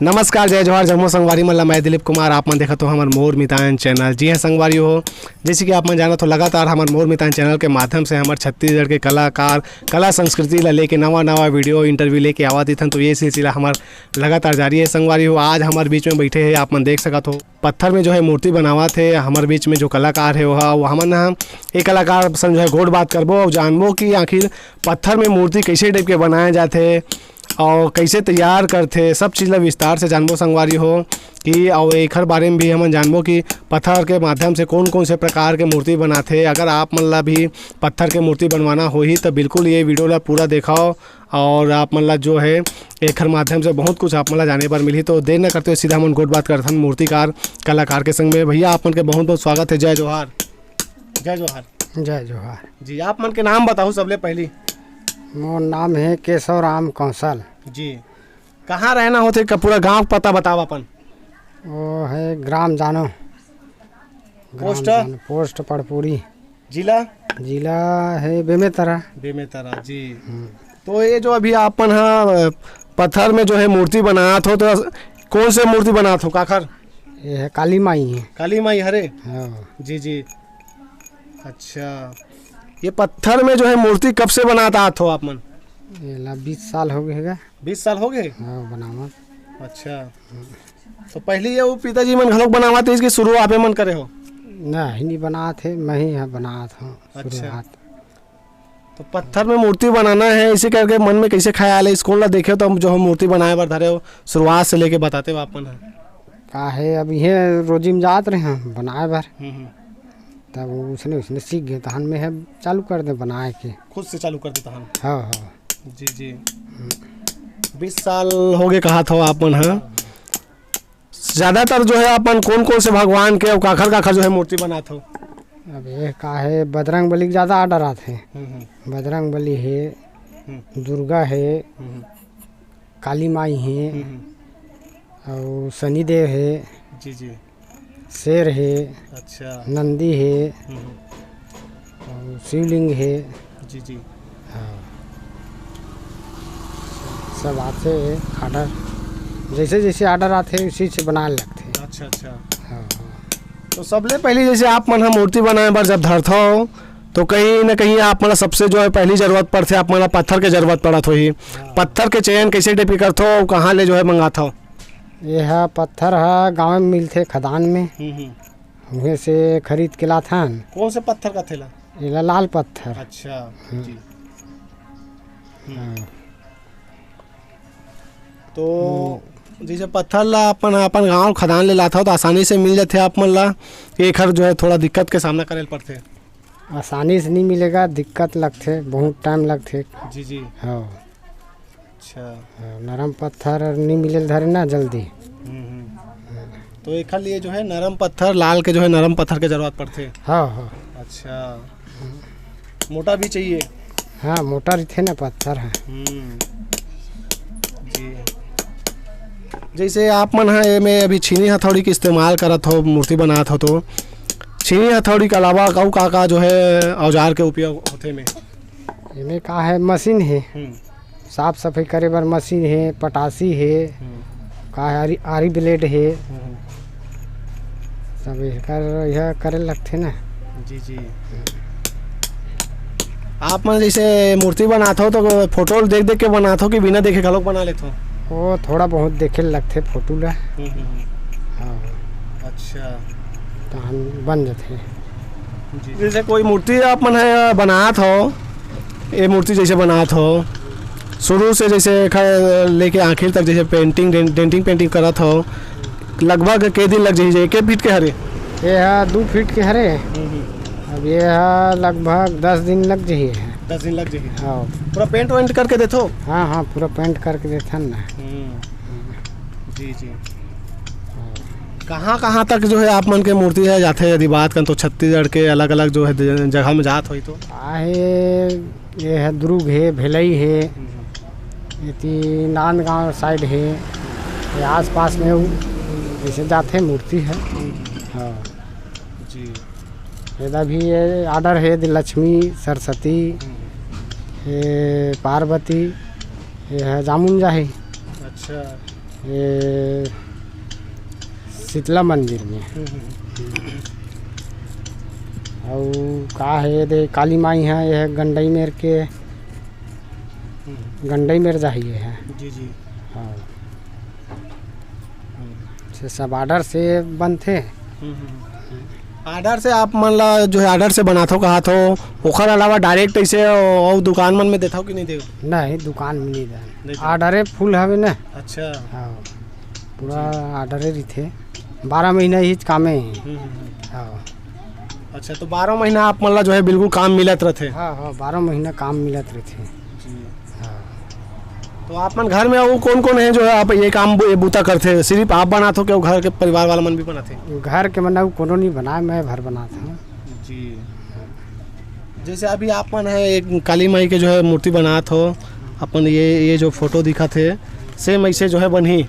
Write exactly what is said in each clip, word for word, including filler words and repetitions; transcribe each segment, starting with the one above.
नमस्कार, जय जोहार, जम्मो संगवारी मन ला। मैं दिलीप कुमार, आप मन देखत हो हमर मोर मितान चैनल। जी हाँ संगवारी हो, जैसे कि आप मन जानत हो, लगातार हमर मोर मितान चैनल के माध्यम से हमर छत्तीसगढ़ के कलाकार, कला संस्कृति ला लेके नवा नवा वीडियो, इंटरव्यू लेके आवत रहिथन। तो ये सिलसिला हमर लगातार जारी है संगवारी हो। आज हमर बीच में बैठे हैं, आप मन देख सकत हो, पत्थर में जो है मूर्ति बनावत हे। हमर बीच में जो कलाकार है वो, वो हमन ह एक कलाकार संग जो है गोठ बात करबो और जानबो कि आखिर पत्थर में मूर्ति कैसे टाइप के बनाए जाथे और कैसे तैयार करथे, सब चीज़ ला विस्तार से जानबो संगवारी हो। कि और एखर बारे में भी हमन जानबो कि पत्थर के माध्यम से कौन कौन से प्रकार के मूर्ति बनाथे। अगर आप मन ला भी पत्थर के मूर्ति बनवाना होही तो बिल्कुल ये वीडियो ला पूरा देखाओ और आप मन ला जो है एखर माध्यम से बहुत कुछ आप मन ला जाने बर मिलही। तो देर न करते हुए सीधा हमन गोठ बात करथन मूर्तिकार कलाकार के संग में। भैया, आप मन के बहुत बहुत स्वागत है। जय जोहार। जय जोहार। जय जोहार। जी, आप मन के नाम बताओ सबले पहली। मोर नाम है केशव राम कौशल। जी, कहाँ रहना होथे, क-, पूरा गांव पता बताओ अपन। वो है ग्राम जानो। ग्राम पोस्ट? जानो, पोस्ट पड़पुरी। जिला? जिला है बेमेतरा। बेमेतरा, जी। हम्म। तो ये जो अभी आप मन ह पत्थर में जो है मूर्ति बनात हो, तो कौन से मूर्ति बनात हो, काखर? ये है काली माई है। काली माई हरे? हाँ। जी, जी। अच्छा, ये पत्थर में जो है मूर्ति कब से बनात आत हो आप मन? ये ला बीस साल हो गए हैगा। बीस साल हो गए? हाँ, बनावत। अच्छा, तो पहली ये वो पिताजी मन घलोक बनावत रहिस कि शुरू आपे मन करे हो? नहीं, नहीं बनात है, मैं ही यहाँ बनात हूँ अच्छा। शुरुआत। तो पत्थर में मूर्ति बनाना है, इसी करके मन में कैसे ख्याल है, कौन ला देखे हो तो जो हम मूर्ति बनाए बर धरे हो, शुरुआत से लेके बताते हो आप मन ह। का है, अब ये रोजी में जात रहे हैं बनाए बर। हम्म, हम्म। तब उसने, उसने सीख गए, तहन में है चालू कर दे बनाए के। खुद से चालू कर दे तहन। हाँ, हाँ। जी, जी। बीस साल हो गए कहा था आप मन, हाँ? ज्यादातर जो है अपन कौन कौन से भगवान के और काखर काखर जो है मूर्ति बनात हो? अब ये का है, बजरंग बली के ज्यादा ऑर्डर आथे। हम्म, हम्म। बजरंग बली है, हम्म। दुर्गा है, हम्म। काली माई है, हम्म, हम्म। और शनिदेव है, जी, जी। शेर है, अच्छा। नंदी है, हम्म, हम्म। और शिवलिंग है। जी, जी। हाँ, सब आथे ऑर्डर, जैसे जैसे ऑर्डर आथे उसी से बनाए लगथे। अच्छा, अच्छा। हाँ, हाँ। तो सबले पहली जैसे आप मन ह मूर्ति बनाए बर जब धरथव, तो कहीं ना कहीं आप मन ला सबसे जो है पहली जरूरत पड़थे, आप मन ला पत्थर के जरूरत पड़त होही। हाँ। पत्थर के चयन कैसे टाइप के करथव और कहाँ ले जो है मंगाथव? ये हा पत्थर हा गाँव में मिलथे खदान में, हम्म, हम्म। उहें से खरीद के लाथन। कौन से पत्थर का थेला? ये ला लाल पत्थर। अच्छा, हम्म। जी। हम्म। हाँ। तो जैसे पत्थर ला अपन, अपन गांव खदान ले लाथव तो आसानी से मिल जाथे आप मन ला, एखर जो है थोड़ा दिक्कत के सामना करे ल पड़थे? आसानी से नहीं मिलेगा, दिक्कत लगथे, बहुत टाइम लगथे। जी, जी। हाँ। अच्छा। हाँ, नरम पत्थर नहीं मिले धरे ना जल्दी। हम्म, हम्म। तो एखर लिए जो है नरम पत्थर, लाल के जो है नरम पत्थर के जरूरत पड़थे। हाँ, हाँ। अच्छा, मोटा भी चाहिए। हाँ, मोटा रहिथे ना पत्थर है। हम्म, जी। जैसे आप मन ह एमे अभी छीनी हथौड़ी के इस्तेमाल करत हो, मूर्ति बनात हो, तो छीनी हथौड़ी के अलावा अउ का का जो है औजार के उपयोग होथे एमे? एमे का है, मशीन है, हम्म। साफ सफाई करे बर मशीन है, पटासी है, हम्म। का है, आरी, आरी ब्लेड है, हम्म। सब एकर यह करे लगथे ना। जी, जी। आप मन जैसे मूर्ति बनात हो तो फोटो देख देख के बनात हो कि बिना देखे घलोक बना लेत हो? वो थोड़ा बहुत देखे लगथे फोटो ला। हम्म, हम्म, हम्म। हाँ। अच्छा। तहन बन जथे। जी। जैसे कोई मूर्ति आप मन ह बनात हो, ये मूर्ति जैसे बनात हो, शुरू से जैसे एखर लेके आखिर तक जैसे पेंटिंग, डें-, डेंटिंग पेंटिंग करत हो, लगभग के दिन लग जाही? एक फीट के हरे? ये हा दू फीट के हरे। हम्म, हम्म। अब ये हा लगभग दस दिन लग जाही है। दस दिन लग जाही। हाँ। पूरा पेंट वेंट करके देथो? हाँ, हाँ, पूरा पेंट करके देथन ना। हम्म। जी, जी। हाँ। कहाँ, कहाँ तक जो है आप मन के मूर्ति है जाथे, यदि बात करन तो छत्तीसगढ़ के अलग-अलग जो है ज-, जगह में जात होही तो? आहे, ये है दुर्ग है, भिलाई है, हम्म। एती नांदगांव साइड है, ये आसपास में उ-, जैसे जाथे मूर्ति है। हम्म। हाँ। जी। एदा भी ये ऑर्डर है, ये लक्ष्मी, सरस्वती, हम्म। ये पार्वती, ये है जामुन जाही। अच्छा। ये शीतला मंदिर में। अउ का हे दे, काली माई हे, ये गंडई मेर के, गंडई मेर जाही ये हे। जी, जी। हाँ। से सब order से बनथे। Order से आप मन ला जो है order से बनाथो, कहाथो, ओखर अलावा direct ऐसे अउ दुकान मन में देथो कि नहीं देव? नहीं, दुकान में नहीं देन। नहीं देन। Order full हवे ना। अच्छा। हाँ, पूरा जी। Order रहिथे। बारह महीना ही कामे हे। हम्म, हम्म, हम्म। हाँ। अच्छा, तो बारह महीना आप मन ला जो है बिल्कुल काम मिलत रथे? हाँ, हाँ, बारह महीना काम मिलत रहिथे। जी। हाँ। तो आप मन घर में अउ कौन-कौन है जो है आप ये काम बु-, ये बूता करथे? सिर्फ आप बनाथो कि घर के परिवार वाला मन भी बनाथे? घर के मन अउ कोनो नहीं बनाए, मैं भर बनात हूँ। जी। जैसे अभी आप मन है एक काली माई के जो है मूर्ति बनात हो, अपन ये, ये जो photo दिखत हे, same ऐसे जो है बनही,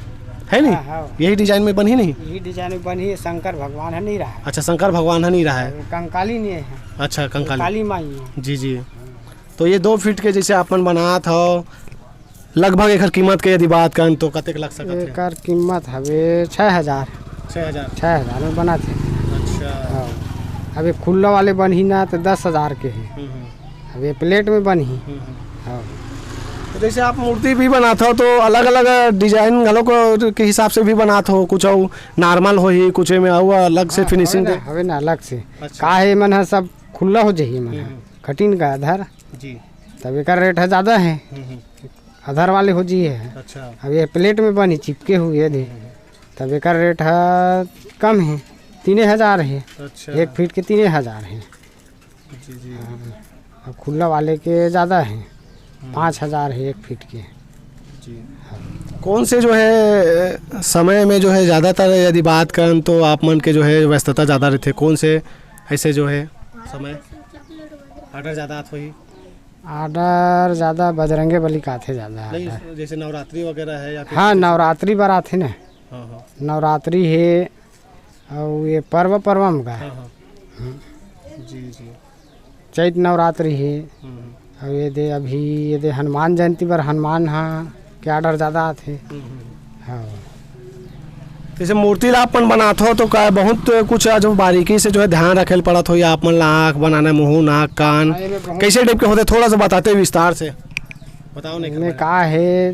है नहीं? हाँ, हाँ। यही design में बनही नहीं? यही design में बनही, शंकर भगवान है नहीं रहा है। अच्छा, शंकर भगवान है नहीं रहा है। कंकाली नहीं है। अच्छा, कंकाली। काली माई है। जी, जी। तो ये दो फीट के जैसे आप मन बनात हो, लगभग एकर कीमत के यदि बात करन तो कतेक लग सकत हे? एकर कीमत हवे छः हजार। छः हजार? छः हजार में बनाथे। अच्छा। हाँ। अब ये खुल्ला वाले बनही ना तो दस हजार के हे। हम्म, हम्म। अब ये plate में बनही। हम्म, हम्म। हाँ। तो जैसे आप मूर्ति भी बनात हो तो अलग-अलग design घलो को के हिसाब से भी बनात हो, कुछ अउ normal होही, कुछ में अउ अलग से हाँ, finishing हवे ना, दे। हवे ना अलग से। अच्छा। का हे, मन ह सब खुल्ला हो जाही, मन ह। हम्म, हम्म। कटिन का अधर। जी। तब एकर rate ह ज्यादा हे। हम्म, हम्म। अधर वाले हो जी हे। अच्छा। अब ये plate में बनी चिपके हुए दे। हम्म, हम्म। तब एकर rate ह कम हे, तीने हजार हे। अच्छा। एक फीट के तीने हजार हे। जी, जी। हाँ। अब खुल्ला वाले के ज्यादा हे, हम्म। पाँच हजार हे एक फीट के। जी। हाँ। कौन से जो है समय में जो है ज्यादातर यदि बात करन तो आप मन के जो है व्यस्तता ज्यादा रहिथे? कौन से ऐसे जो है समय order ज्यादा आत होही? Order ज्यादा बजरंगे बली का आथे ज्यादा नहीं, order। जैसे नवरात्रि वगैरह है या फिर हाँ, कुछ ऐसे? नवरात्रि बर आथे ना। हाँ, हाँ। नवरात्रि हे, अउ ये पर्व, पर्व में का। हाँ, हाँ। हम्म। जी, जी। चैत नवरात्रि हे, हम्म, हम्म। अउ ये दे अभी, ये दे हनुमान जयंती बर हनुमान हा के order ज्यादा आथे। हम्म, हम्म। हाँ। जैसे मूर्ति ला अपन बनात हो तो का बहुत कुछ जो बारीकी से जो है ध्यान रखे ल पड़त हो, या आप मन ला आँख बनाना, मुँह, नाक, कान, हाँ, एमे बहुत कैसे type के होथे, थोड़ा सा बताते विस्तार से बताओ नहीं एमे का हे,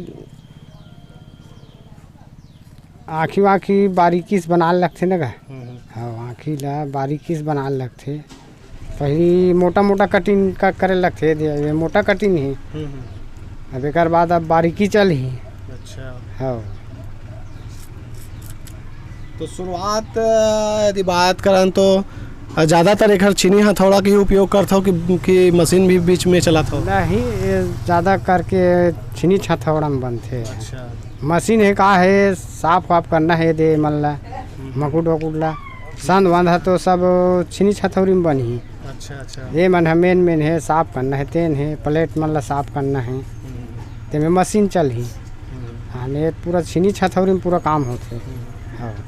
आँखी वाँखी बारीकी से बनाए लगथे ना गा। हम्म, हम्म। हाँ, आँखी ला बारीकी से बनाए लगथे। पहिली मोटा मोटा कटिंग का करे लगथे, दे, ये मोटा कटिंग ही। हम्म, हम्म। अब एकर बाद अब बारीकी चलही। अच्छा। हाँ। तो शुरुआत, अ, यदि बात करन तो, अ, ज्यादातर एकर छीनी हथौड़ा के ही उपयोग करथव कि, कि मशीन भी बीच में चलाथव? नहीं, ये ज्यादा करके छीनी हथौड़ा में बनथे। अच्छा। मशीन हे का हे, साफ वाफ करना हे दे मन ला, हम्म। मकुट वकुट ला। संद वंद ह तो सब छीनी हथौड़ी में बनही। अच्छा, अच्छा। ये मन ह मेन मेन हे, साफ करना हे, तेन हे, plate मन ला साफ करना हे। हम्म। तेमे मशीन चलही। हम्म। हाँ, ने पूरा छीनी हथौड़ी में पूरा काम होथे। हम्म। हाँ।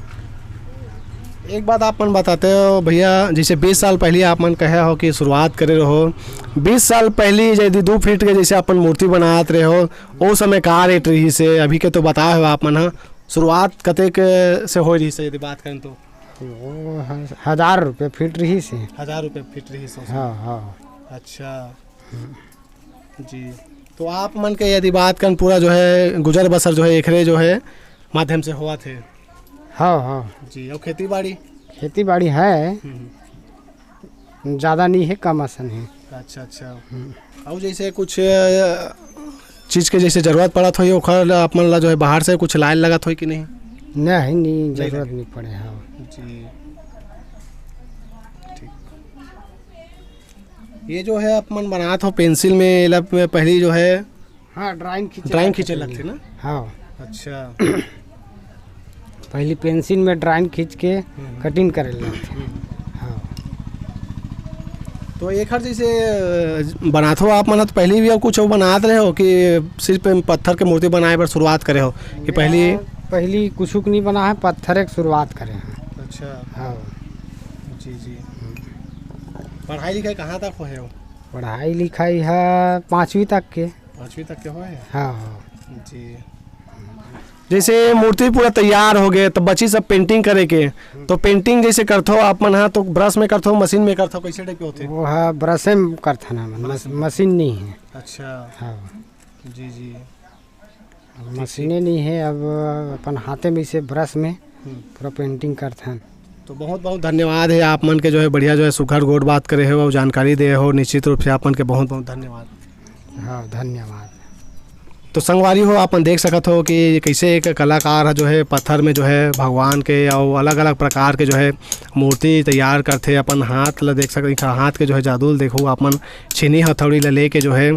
एक बात आप मन बताते हो भैया, जैसे बीस साल पहले आप मन कहे हो कि शुरुआत करे रहो, बीस साल पहले यदि दो फीट के जैसे अपन मूर्ति बनात रहे हो, ओ समय का rate रहिस हे, अभी के तो बताए हो आप मन ह, शुरुआत कतेक से होय रहिस हे यदि बात करें तो? वो ह-, हजार रुपये फीट रहिस हे। हजार रुपये फीट रहिस हे। हाँ, हाँ। अच्छा। हम्म। जी, तो आप मन के यदि बात करन पूरा जो है गुजर बसर जो है एकरे जो है माध्यम से होवत हे। हाँ, हाँ। जी, अउ खेती बाड़ी? खेती बाड़ी है। हम्म, हम्म। ज्यादा नहीं है, कम असन है। अच्छा, अच्छा। हम्म। अउ जैसे कुछ, अ, चीज के जैसे जरूरत पड़त होही, ओखर ला आप मन ला जो है बाहर से कुछ लाए लगत होही कि नहीं? नहीं, नहीं, नहीं जरूरत लगे। नहीं पड़े, हाँ। जी। ठीक। ये जो है आप मन बनात हो पेंसिल में, एला पहली जो है हाँ, drawing खींचे drawing लगथे खींचे पहली। लगथे ना? हाँ। अच्छा। पहली पेंसिल में drawing खींच के हम्म। Cutting करे लगथे। हम्म। हाँ। तो एखर जैसे, अ, बनात हो आप मन, तो पहली भी अउ कुछ अउ बनात रहे हो कि सिर्फ पत्थर के मूर्ति बनाए बर शुरुआत करे हो कि पहली? मैं पहली कुछ नहीं बना है, पत्थर एक शुरुआत करे हैं। अच्छा। हाँ। जी, जी। पढ़ाई लिखाई कहाँ तक होहे हो? पढ़ाई लिखाई है पाँचवीं तक के। पाँचवीं तक के होहे? हाँ, हाँ। जी। जैसे मूर्ति पूरा तैयार हो गए, तो बची सब पेंटिंग करे के। तो पेंटिंग जैसे करथो आप मन हा, तो ब्रश में करथो, मशीन में करथो, कैसे टाइप के होथे? वो ह ब्रशे में करथन हमन, मस-, मशीन नहीं है। अच्छा। हाँ। जी, जी। मशीने नहीं है, अब अपन हाथे में इसे ब्रश में हम्म। पूरा पेंटिंग करथन। तो बहुत बहुत धन्यवाद है आप मन के, जो है बढ़िया जो है सुघर गोठ बात करे हो और जानकारी दे हो। निश्चित रूप से आप मन के बहुत बहुत धन्यवाद। हाँ, धन्यवाद। तो संगवारी हो, आप मन देख सकत हो कि कैसे एक कलाकार ह जो है पत्थर में जो है भगवान के और अलग-अलग प्रकार के जो है मूर्ति तैयार करथे। अपन हाथ ला देख सकत, हाथ के जो है जादू ल देखो आप मन, छीनी हथौड़ी ला लेके जो है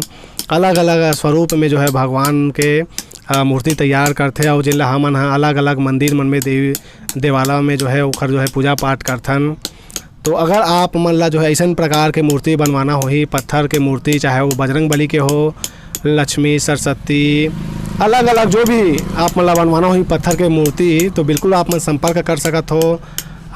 अलग-अलग स्वरूप में जो है भगवान के, अ, मूर्ति तैयार करथे और जेन ला हमन ह अलग-अलग मंदिर मन में देवी देवाला में जो है ओखर जो है पूजा पाठ करथन। तो अगर आप मन ला जो है ऐसन प्रकार के मूर्ति बनवाना होही, पत्थर के मूर्ति, चाहे वो बजरंग बली के हो, लक्ष्मी, सरस्वती, अलग-अलग जो भी आप मन ला बनवाना होही पत्थर के मूर्ति, तो बिल्कुल आप मन संपर्क कर सकत हो।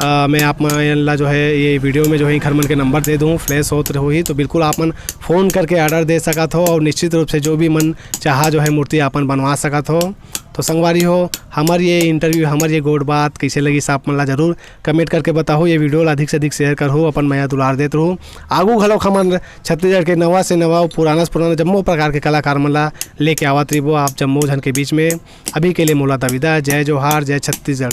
अ, मैं आप मन ला जो है ये वीडियो में जो है एखर मन के नंबर दे दूँ, फ्लैश होत होही, तो बिल्कुल आप मन फ़ोन करके ऑर्डर दे सकत हो और निश्चित रूप से जो भी मन चाहा जो है मूर्ति आपन बनवा सकत हो। तो संगवारी हो, हमर ये इंटरव्यू, हमर ये गोठ बात कैसे लगिस, आप मन ला जरूर कमेंट करके बताहू। ये वीडियो ला अधिक से अधिक शेयर करहू, अपन मया दुलार देत रहू। आगू घलोक हमन छत्तीसगढ़ के नवा से नवा, पुराना से पुराना जम्मो प्रकार के कलाकार मन ला लेके आवत रहिबो आप जम्मो झन के बीच में। अभी के लिए मोला त विदा, जय जोहार, जय छत्तीसगढ़।